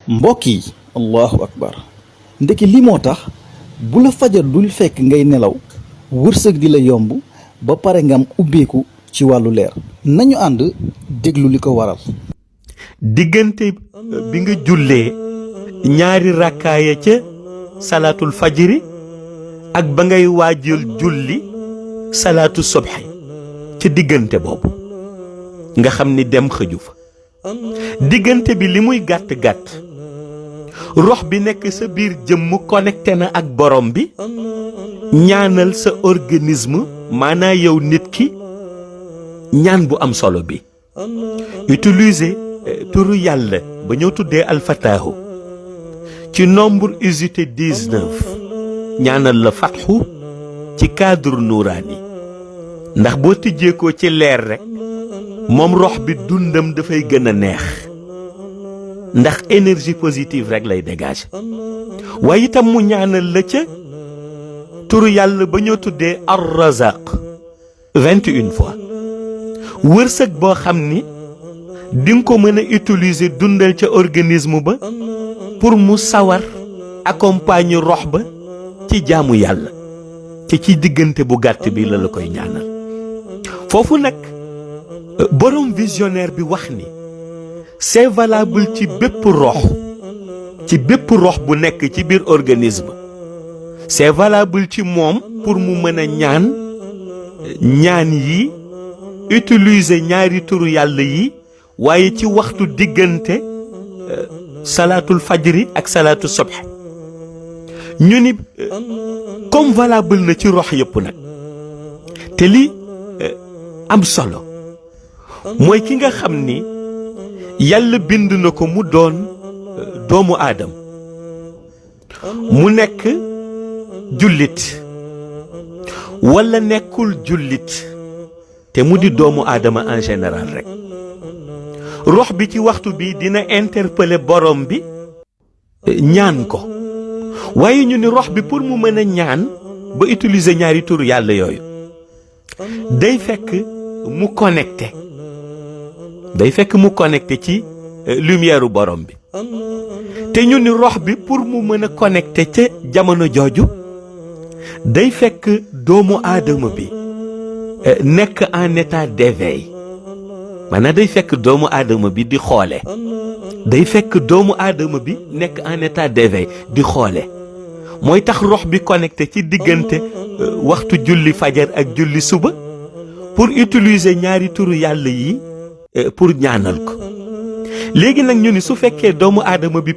mbokk yi allahu akbar ndeke li moo tax bu la fajar dul fekk ngay nelaw wërsëg di la yomb ba pare nga am ubbeeku ci wàllu leer nañu ànd déglu li ko waral. diggante bi nga jullee ñaari rakkaaya ca salaatul fajiri ak ba ngay waajal julli salaatu sobxi ca diggante boobu nga xam ni dem xëju fa diggante bi li muy gàtt-gàtt rox bi nekk sa biir jëmm connecté na ak borom bi ñaanal sa organisme maanaa yow nit ki ñaan bu am solo bi utiliser turu yàlla ba ñëw tuddee alfataahu ci nombre usité 19 ñaanal la fatxu ci cadre nuuraani ndax boo tijjeekoo ci leer rek moom rox bi dundam dafay gën a neex ndax énergie positive rek lay dégager waaye itam mu ñaanal la ca turu yàlla ba ñoo tuddee ar-razaq 21 fois wërsëg boo xam ni di nga ko mën a utiliser dundal ca organisme ba pour mu sawar accompagner rox ba ci jaamu yàlla te ci diggante bu gàtt bi la koy ñaanal foofu nag borom visionnaire bi wax ni c'est valable ci bépp rox bu nekk ci biir organisme c'est valable ci moom pour mu mën a ñaan yi utiliser ñaari turu yàlla yi waaye ci waxtu diggante salaatul fajri ak salaatu sobxe ñu ni comme valable na ci rox yëpp nag te li am solo mooy ki nga xam ni yàlla bind na ko mu doon doomu aadam mu nekk jullit walla nekkul jullit te mu di doomu aadama en général rek rox bi ci waxtu bi dina interpeller borom bi ñaan ko waaye ñu ni rox bi pour mu mën a ñaan ba utiliser ñaari tur yàlla yooyu day fekk mu connecté ci lumière borom bi te ñu ni rox bi pour mu mën a connecté ca jamono jooju day fekk doomu aadama bi nekk en état d'éveil maanaam day fekk doomu aadama bi di xoole day fekk doomu aadama bi nekk en état d'éveil di xoole mooy tax rox bi connecté ci diggante waxtu julli fajar ak julli suba pour utiliser ñaari turu yàlla yi pour ñaanal ko léegi nag ñu ni su fekkee doomu aadama bi